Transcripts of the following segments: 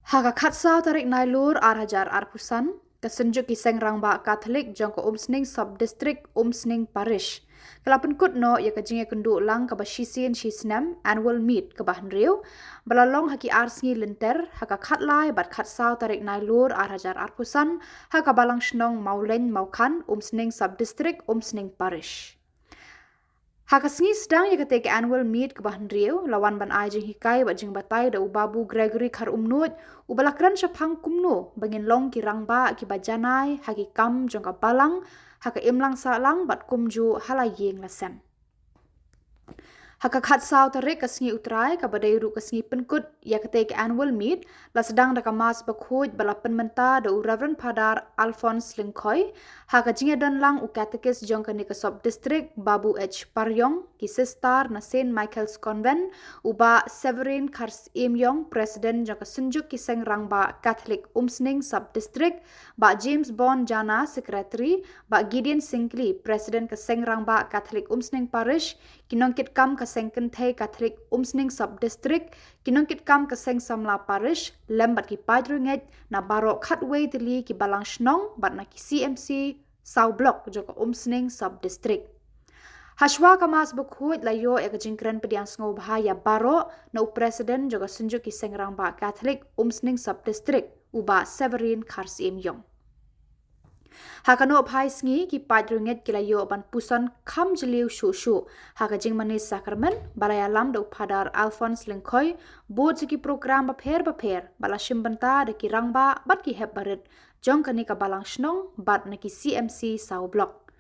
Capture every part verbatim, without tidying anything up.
Ha ka khatsaw tarik Nailur ar hajar arphew san, ka Synjuk ki Seng Rangbah Katholik jong ka Umsning Sub-District, Umsning Parish, ka la pynkut noh ïa ka jingïakynduh lang kaba shisien shi snem, Annual Meet kaba hynriew, ba la long ha ki ar sngi lynter, ha ka khatlai bad khatsaw tarik Nailur ar hajar arphew san, ha ka Balang Shnong Mawlein Mawkhan, Umsning Sub-District, Umsning Parish. Ha ka sngi sdang ïa katei ka Annual Meet kaba hynriew, la wan ban ai jinghikai bad jingbatai da u Babu Gregory Kharumnuid, uba la kren shaphang kumno ba ngin long ki rangbah kiba janai ha ki kam jong ka balang, ha ka imlang sahlang bad kumjuh ha la ïing la sem. Ha ka khatsaw tarik, ka sngi U Trai, kaba dei ruh ka sngi pynkut ïa katei ka Annual Meet, la sdang da ka Mass bakhuid ba la pynmynta da u Reverend Father Alphonse Lyngkhoi, ha ka jingïadon lang u Katekis jong kane ka Sub-District, Babu H Pariong, ki Sister na Saint Michael's Convent, u Bah Severin Kharsyiem Ïong, President jong ka Synjuk ki Seng Rangbah Katholik Umsning Sub-District, Bah James Bond Jana, Secretary, Bah Gideon Syngkli, President ka Seng Rangbah Katholik Umsning Parish, ki nongkitkam ka Seng Kynthei Katholik Umsning Sub-District, ki nongkitkam ka Seng Samla Parish, lem bad ki paid riewngeit na baroh khatwei tylli ki balang shnong bad na ki C M C saw block jong ka Umsning Sub-District. Hashwa ka Mass bakhuid, la ïoh ïa ka jingkren pdiang sngewbha ïa baroh na u President jong ka Synjuk ki Seng Rangbah Katholik Umsning Sub-District, u Bah Severin Kharsyiem Ïong. Ha ka nohphai sngi, ki paid riewngeit ki la ïoh ban puson kham jylliew shuh shuh ha ka jingmane sakramen ba la ïalam da u Father Alphonse Lyngkhoi, bud sa ki program bapher bapher ba la shim bynta da ki rangbah bad ki hep barit jong kane ka balang shnong bad na ki C M C saw block.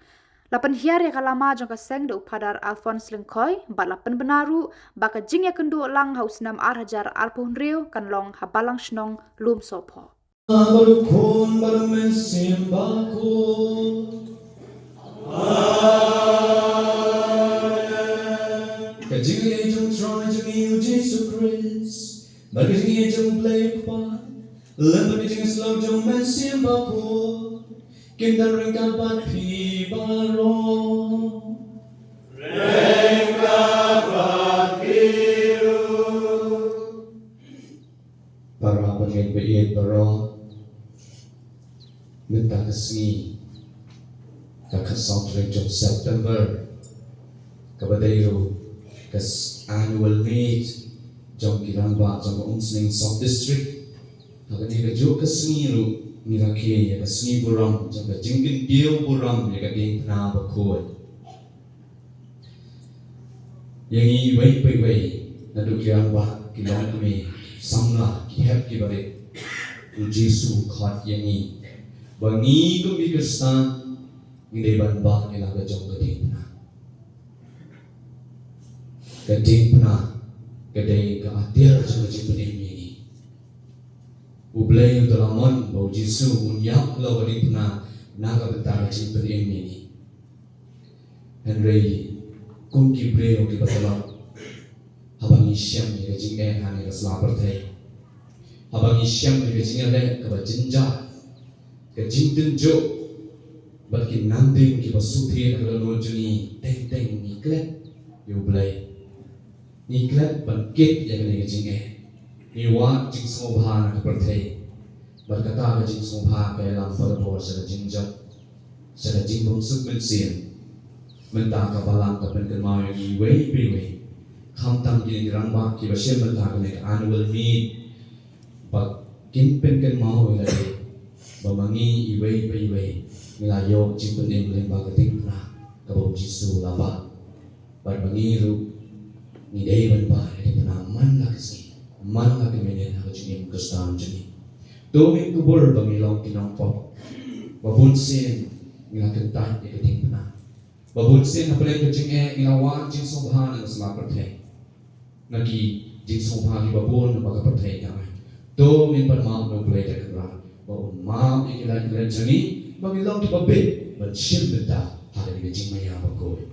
La pynhiar ïa ka lama jong ka seng da u Father Alphonse Lyngkhoi bad la pynbna ruh ba ka jingïakynduh lang ha u snem ar hajar arphew hynriew kan long ha Balang Shnong Lumsohphoh. Bad u Khun bad u Mynsiem Bakhuid. Amen. Ka jingïeit jong u Trai jong ngi u Jisu Khrist, bad ka jingïeit jong u Blei u Kpa, lem bad ka jingïasyllok jong u Mynsiem Bakhuid, kin don ryngkat bad phi baroh. Ryngkat bad phi ruh. Para bangeit ba ïeit baroh, mynta ka sngi, ka khatsaw tarik jong September, kaba dei ruh ka s-, annual meet jong ki rangbah jong ka Umsning Sub-District. Ha kane kajuh ka sngi ruh ngi rakhe ïa ka sngi burom jong ka jingkyntiew burom ïa ka diengphna bakhuid. Ïa ngi iwei pa iwei, naduh ki rangbah, ki longkmie, samla, ki hep ki barit, u Jisu u khot ïa ngi ba ngi kum ki Khristan ngi dei ban bah ïa la ka jong ka diengphna. Ka diengphna ka dei ka atiar jong ka jingpynim ïa ngi. U Blei u da la mon ba u Jisu un ïap halor ka diengphna na ka bynta ka jingpynim ïa ngi. Hynrei kum ki briew kiba tlot, haba ngi shem ïa ka jingeh ha kane ka sla pyrthei, haba ngi shem ïa ka jingïaleh kaba jynjar, ka jingtynjuh bad ki namding kiba sngewthuh ha ka dohnud jong ngi, teng teng ngi klet ïa u Blei. Ngi klet ban kit ïa kane ka jingeh. Ngi wad jingsngewbha na ka pyrthei. Bad kata ka jingsngewbha ka ïalam barabor sha ka jingjop, sha ka jingbymsuk mynsiem. Mynta ka balang ka pynkynmaw ïa ngi iwei pa iwei, khamtam kine ki rangbah kiba shim bynta kane ka annual meet, ba kin pynkynmaw ïa lade ba ma ngi iwei pa iwei ngi la ïoh jingpynim lyngba ka diengphna kaba u Jisu u la bah. Bad ma ngi ruh ngi dei ban bah ïa ka diengphna man la ka sngi, man la ka minit ha ka jingim Khristan jong ngi. To ngin kubur ba ngi long ki nongpop ba bun sien ngi la kyntait ïa ka diengphna. Ba bun sien hapdeng ka jingeh ngi la wad jingsngewbha na ka sla pyrthei, na ki jingsngewbha kiba bun ba ka pyrthei ka ai. To ngin pan map na u Blei da ka kyrpad ba un map ïa ki lait ki lait jong ngi, ba ngin long kiba bit ban shim bynta ha kane ka jingmaïa bakhuid.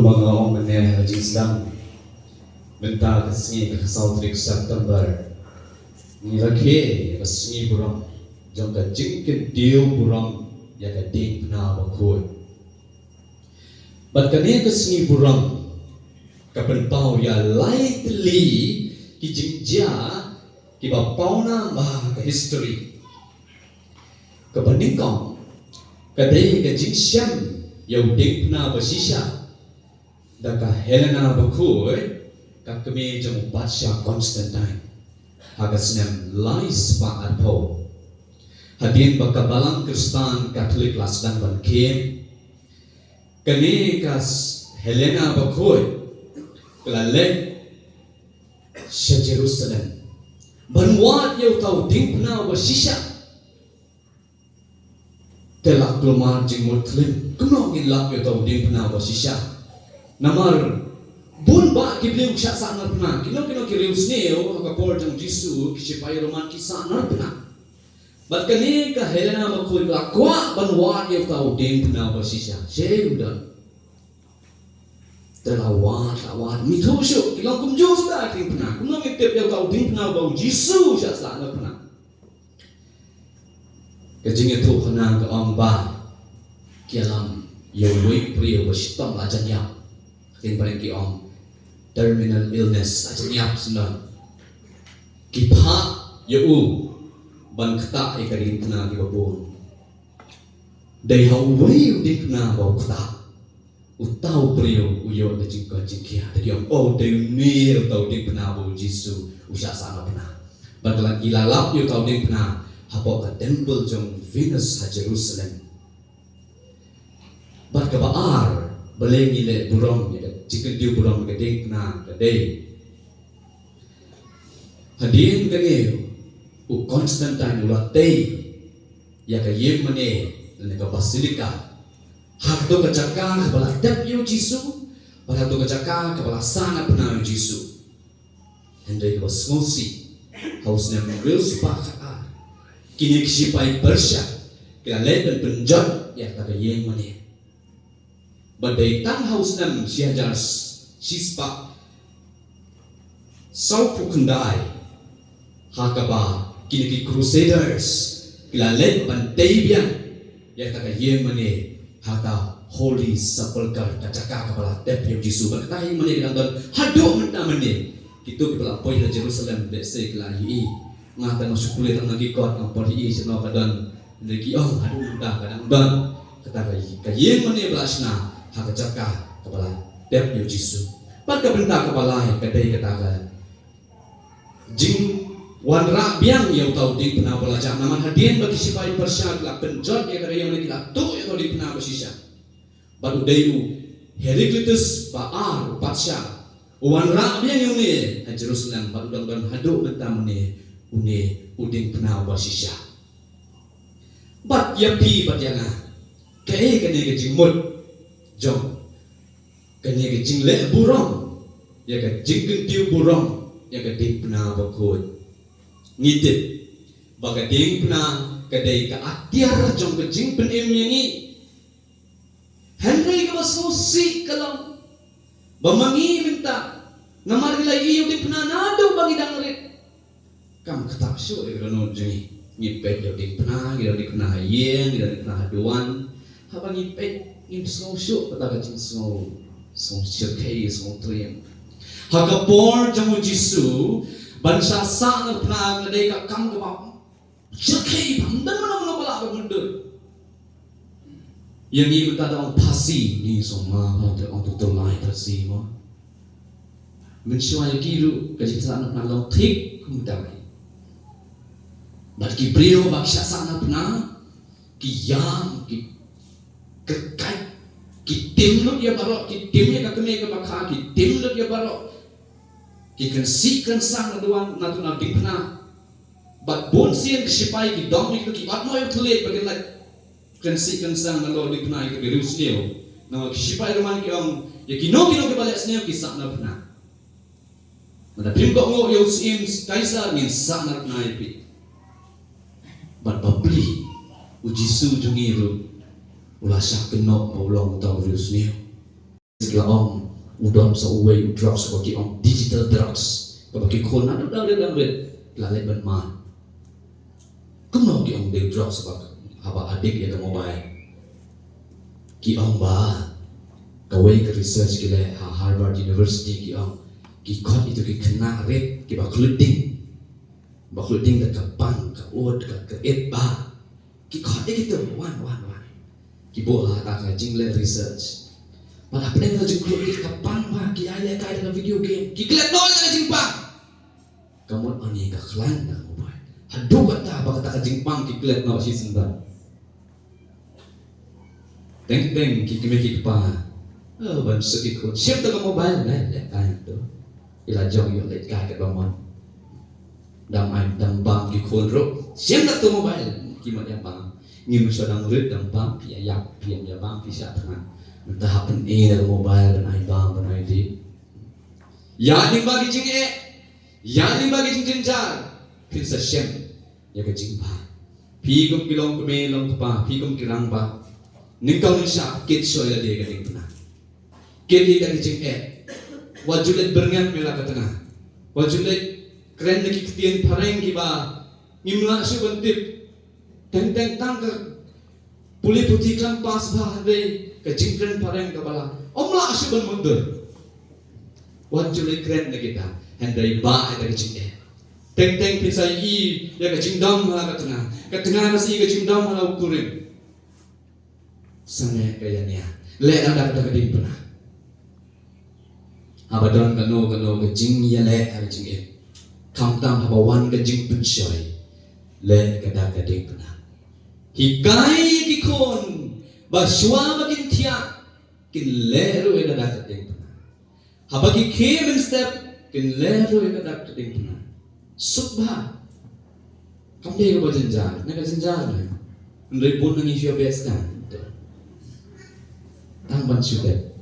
Nga ong mynne ha jingsdang, mynta ka sngi ka khatsaw tarik September, ngi rakhe ïa ka sngi burom jong ka jingkyntiew burom ïa ka diengphna bakhuid. Bad kane ka sngi burom ka pynpaw ïa lai tylli ki jingjia kiba pawnam ha ka history. Kaba nyngkong ka dei ka jingshem ïa u diengphna bashisha da ka Helena bakhuid, ka kmie jong u Patsha Constantine, ha ka snem lai spah arphew. Hadien ba ka Balang Khristan Katholik la sdang ban khie, kane ka s-, Helena bakhuid ka la leit sha Jerusalem ban wad ïa uta u diengphna bashisha. Te la kulmar jingmut khlem kumno ngin lap ïa uta u diengphna bashisha. Namar bun bah ki briew ki shah sahnarphna, kino kino ki riewsniew ha ka por jong u Jisu, ki shipai Roman ki sahnarphna. Bad kane ka Helena bakhuid ka la kwah ban wad ïa uta u diengphna bashisha. Shem don. Te la wad, la wad, mithuh shuh, ki long kumjuh suda ki diengphna. Kumno ngin tip ïa uta u diengphna ba u Jisu u shah sahnarphna? Ka jingïathuhkhana ka ong ba ki ïalam ïa uwei u briew ba shitom la jan ïap. Kin pynban ki ong terminal illness, la jan ïap syndon. Ki phah ïa u ban ktah ïa ka diengphna kiba bun. Dei ha uwei u diengphna ba u ktah, uta u briew u ïoh da jingkoit jingkhiah. Te ki ong, oh, dei une uta u diengphna ba u Jisu u shah sahnarphna. Bad ka la, ki la lap ïa uta u diengphna hapoh ka temple jong Venus ha Jerusalem. Bad kaba ar, balei ngi leh burom ïa ka jingkyntiew burom ïa ka diengphna, ka dei hadien kane u Constantine u la tei ïa ka ïingmane lane ka basilica ha kato ka jaka kaba la tep ïa u Jisu, bad ha kato ka jaka kaba la sahnarphna ïa u Jisu. Hynrei kaba sngewsih, ha u snem hynriew spah khat ar, kine ki shipai Persia ki la leit ban pynjot ïa kata ka ïingmane. Bad dei tang ha u snem shi hajar shi spah sawphew khyndai, ha kaba kine ki Crusaders ki la leit ban tei biang ïa kata ka ïingmane, ha kata Holy Sepulchre, ka jaka kaba la tep ïa u Jisu. Bad kata ka ïingmane ka dang don haduh mynta mynne. Kito kiba la poi ha Jerusalem lehse ki la ïohi. Nga te nga shu pule tang na ki kot, nga poi ïohi shano ka don. Hynrei ki ong haduh mynta ka dang don kata ka, ka ïingmane ba la shna ha ka jaka kaba la tep ïa u Jisu. Bad ka bynta kaba lai ka dei kata ka jingwanrah biang ïa uta u diengphna ba la jah. Namar hadien ba ki shipai Persia ki la pynjot ïa kata ka ïingmane, ki la tuh ïa uta u diengphna bashisha. Bad u dei u Heraclius ba ar, u patsha, u wanrah biang ïa une ha Jerusalem, bad u dang don haduh mynta mynne une u diengphna bashisha. Bad ïa phi bad ïa nga, kaei kane ka jingmut jong kane ka jingleh burom ïa ka jingkyntiew burom ïa ka diengphna bakhuid? Ngi tip ba ka diengphna ka dei ka atiar jong ka jingpynim ïa ngi. Hynrei kaba sngewsih ka long ba ma ngi mynta, namar ngi la ïohi ïa u diengphna naduh ba ngi dang rit, kam ktah shuh ïa ka dohnud jong ngi. Ngi peit ïa u diengphna, ngi don diengphna ha ïing, ngi don diengphna ha duwan. Haba ngi peit, ngim sngew shuh kata ka jingsngew, sngew shyrkhei, sngew triem. Ha ka por jong u Jisu, ban shah sahnarphna ka dei ka kam kaba shyrkhei, bym don mano mano ba lah ban myndut. Ïa ngi mynta da ong phasi, ngi sngewma ba te ong to, to lai phasi mo. Mynshuwa ïa ki ruh ka jingsahnarphna long thik kumta. Bad ki briew ba ki shah sahnarphna, ki ïam, ki kyrkait, ki tim lut ïa baroh, ki tim ïa ka kmie ka bakha, ki tim lut ïa baroh. Ki kynsih kynsang na duwan, na duwan diengphna. Bad bun sien ki shipai ki dong ïa ki, ki bat noh ïa u thylliej ba kin leit kynsih kynsang na lor diengphna ïa ki riewsniew. Namar ki shipai Roman ki ong, ïa kino kino kiba leh sniew ki sahnarphna. Lada phim kohnguh ïa u syiem Kaisar, ngin sahnarphna ïa phi. Bad bapli, u Jisu jong ngi ruh u la shah kynnoh ba u long uta u riewsniew. ki la ong u don sa uwei u drugs kaba ki ong digital drugs, kaba ki khun naduh dang rit dang rit ki la leit ban mad. Kumno ki ong dei u drugs ba haba addict ïa ka mobile? Ki ong ba kawei ka research ki leh ha Harvard University, ki ong ki khot ïa ki khynnah rit kiba khluit ding, ba khluit ding da ka pang, ka ud, ka, ka it ba ki khot ïa kito wan wan wan. Ki buh ha kata ka jingleh research. Bad hapdeng ka jingkhluit ki ka pang ba ki ai lehkai da ka video game, ki klet noh ïa ka jingpang. Ka mut ani ka khlaiñ na ka mobile. Haduh katta ba kata ka jingpang ki klet noh shisien bha. Teng teng ki kmie ki kpa, oh, ban suk ki khun, shim to ka mobile, leh lehkai to. Ki la jong ïoh lehkai katba mon. Dang ai dang bam ki khun ruh, shim to ka mobile. Ki mat ïa bam. Ngim shu dang rit dang bam, phi ïa ïap, phi ïa bam, phi shah thngan. Mynta hap pyn-i da ka mobile ban ai bam ban ai dih. Ïa lyngba ki jingeh, ïa lyngba ki jingjynjar, phin sa shem ïa ka jingbha. Phi kum ki long kmie long kpa, phi kum ki rangbah, nyngkong nyngshap kit shuwa ïa lade ka diengphna. Kit ïa ka jingeh. Wat ju leit byrngem ïa la ka tnga. Wat ju leit kren da ki ktien phareng kiba ngim lah shuh ban tip. Teng teng tang ka pule puthi khlem pass bha, hynrei ka jingkren phareng kaba lah. Ym lah shuh ban mutdur. Wat ju leit kren na kita, hynrei bah ïa ka jingeh. Teng teng phin sa ïohi ïa ka jingdom ha la ka tnga. Ka tnga ka sa ïohi ka jingdom ha la u kurim. Sangeh ka ïa nia. Leh lada ka diengphna. Haba don kano kano ka jingïaleh ha ka jingim, khamtam haba wan ka jingpynshoi, leh ka da ka diengphna. Hikai ki khun ba shuwa ba kin thiah, kin leh ruh ïa ka da ka diengphna. Haba ki khie mynstep, kin leh ruh ïa ka da ka diengphna. Suk bha. Kam dei kaba jynjar, na ka jynjar ne. Hynrei bun na ngi shu best kan. Tang ban shu best.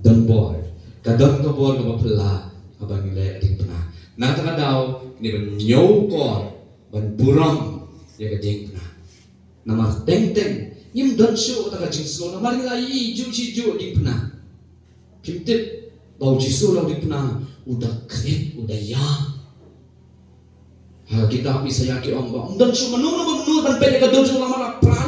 Don bor. Ka don ka bor kaba phylla, kaba ngi leh diengphna. Na kata ka daw, ngi ban ñiew kor ban burom ïa ka diengphna. Namar teng teng ngim don shuh kata ka jingsngew, namar ngi la ïohi juh shi juh diengphna. Phim tip ba u Jisu la u diengphna u da khreh, u da ïa. Ha kitab Isaïah ki ong ba ym don shuh mano mano ban peit ïa ka dur jong u, namar la phra.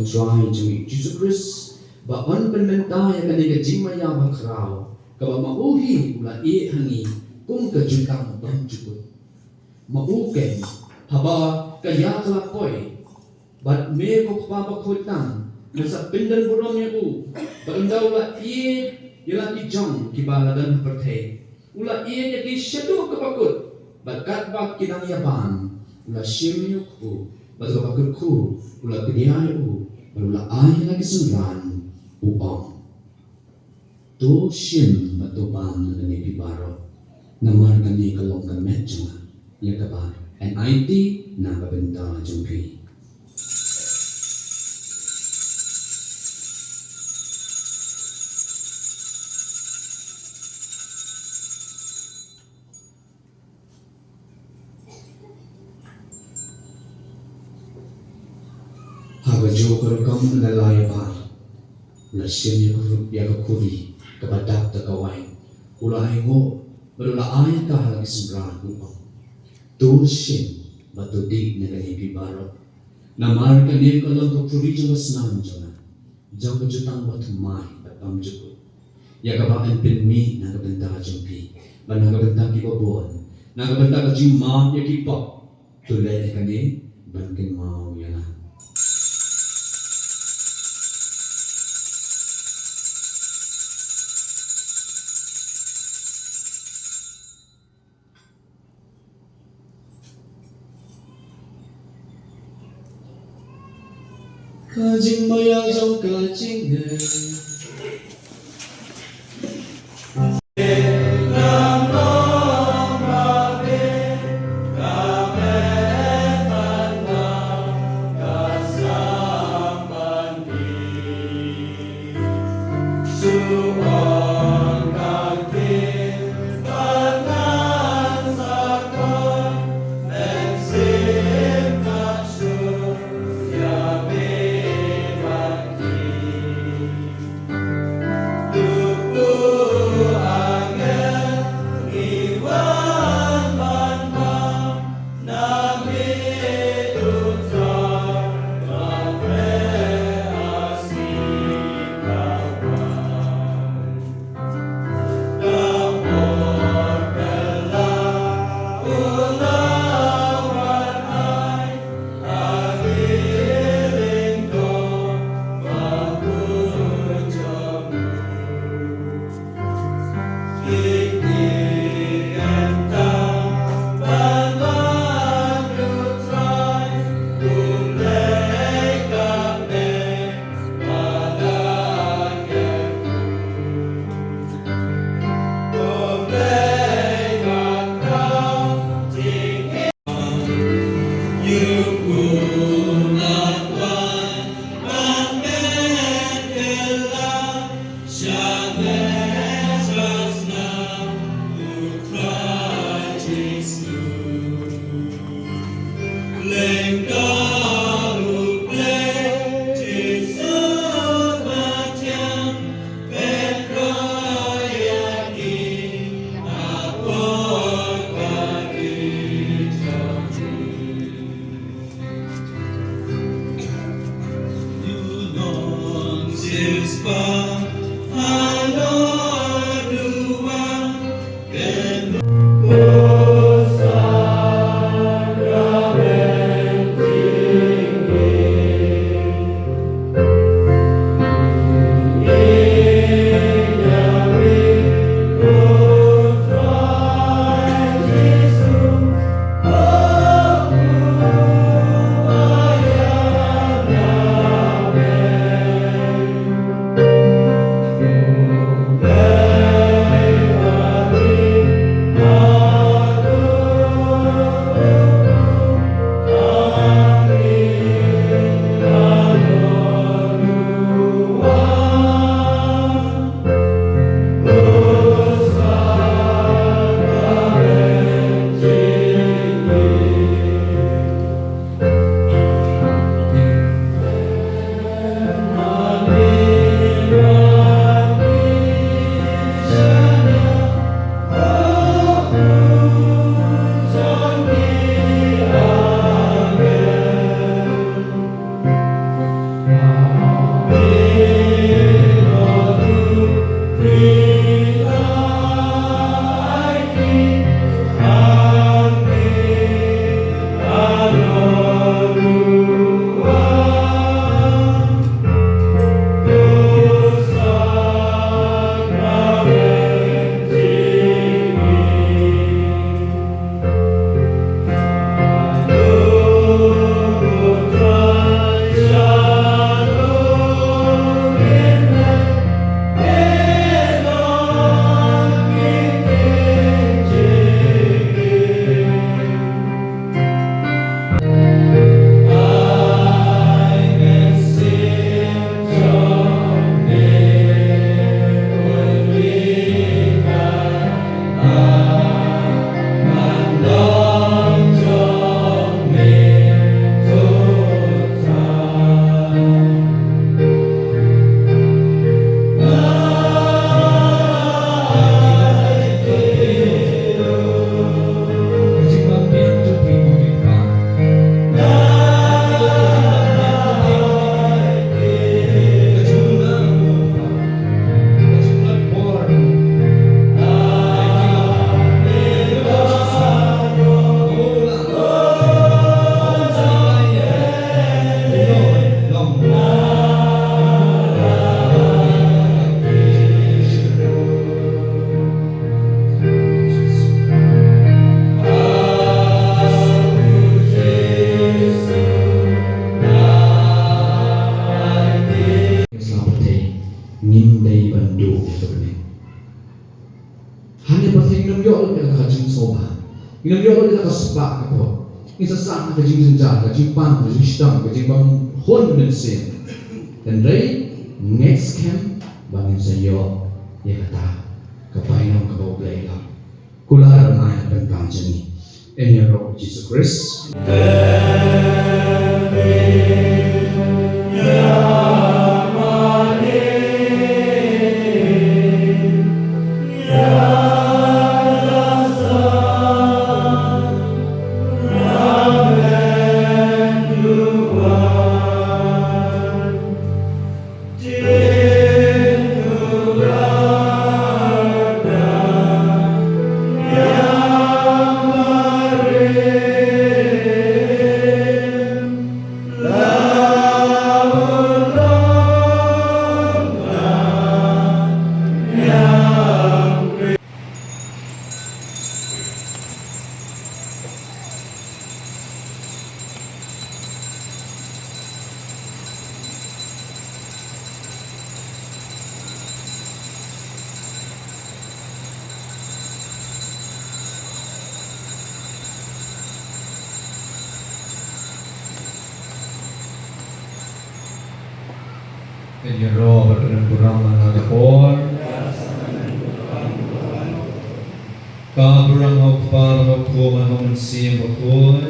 Trai jong ngi Jisu Khrist, ba yn pynmynta ïa kane ka jingmaïa bakhraw, kaba ma u hi u la ïeh ha ngi kum ka jutang bymjukut. Ma u keiñ, haba ka ïa ka la poi, bad me ko Kpa Bakhuid tam, me sa pyndon burom ïa u, bad ynda u la ïeh ïa la ki jong kiba la don ha pyrthei. U la ïeh ïa ki shaduh kaba kut, bad katba ki dang ïa ban, u la shim ïa u kpu, bad kaba kyrkhu, u la kdiah ïa u, bad u la ai ïa la ki synran, u ong. To shim bad to bam na kane phi baroh, namar kane ka long ka met jong nga, ïa kaba yn aiti na ka bynta jong phi. Ha kajuh ka rukom ynda la ïa ban, u la shim ïa ka rup ïa ka khuri kaba dap da ka wain, u la ainguh bad u la ai ïa ka ha la ki synran, u ong. To shim bad to dih na kane phi baroh, namar kane ka long ka khuri jong ka snam jong nga, jong ka jutang bathymmai bad bymjukut, ïa kaba yn pynmih na ka bynta jong phi bad na ka bynta kiba bun, na ka bynta ka jingmap ïa ki pop. To leh ïa kane ban kynmaw ïa nga. Ka jingmaïa jong ka jingeh. ban duh ïa ka bneng. Hangne ha pyrthei ngin ym ïoh lut ïa kata ka jingsngewbha. Ngin ym ïoh lut ïa kata ka spah ka pop. Ngin sa sah ha ka jingjynjar, ka jingpang, ka jingshitom, ka jingbymhun mynsiem. Hynrei ngeit skhem ba ngin sa ïoh ïa kata ka bainong kaba U Blei la kular ban ai ha ka bynta jong ngi. Ïaroh Jisu Khrist. Ïaroh bad pyndonkam ha ka por. Ka burom ha U Kpa bad ha U Khun bad ha U Mynsiem Bakhuid.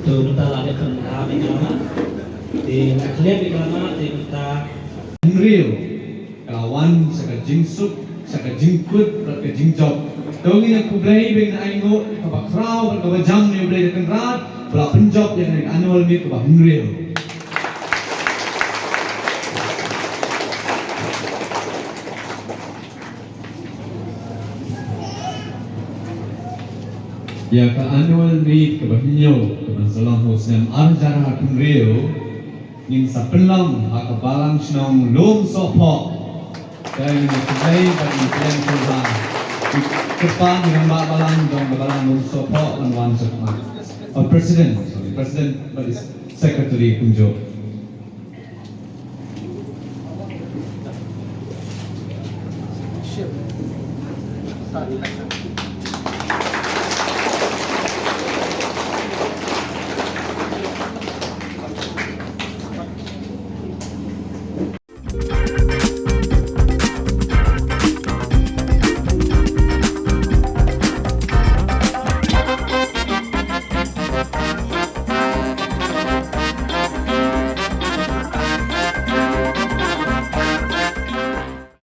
To mynta la dep pynbha ïa ka lama. Te la khlem ïa ka lama te mynta. Hynriew. Ka la wan sha ka jingsuk, sha ka jingkut bad ka jingjop. To ngin ïa khublei ba ngin ainguh kaba khraw bad kaba jam na U Blei da Kynrad ba la pynjop ïa kane ka annual meet kaba hynriew. Ïa ka annual meet kaba hynñiew kaban sa long ha u snem ar hajar arphew hynriew. Ngin sa pynlong ha ka balang shnong Lumsohphoh. Te ngin sa khublei bad ngin pdiang sngewbha ïa u kyrpang rangbah balang jong ka balang Lumsohphoh ban wan sha khmat. Oh, President, sorry, President bad i Secretary kumjuh.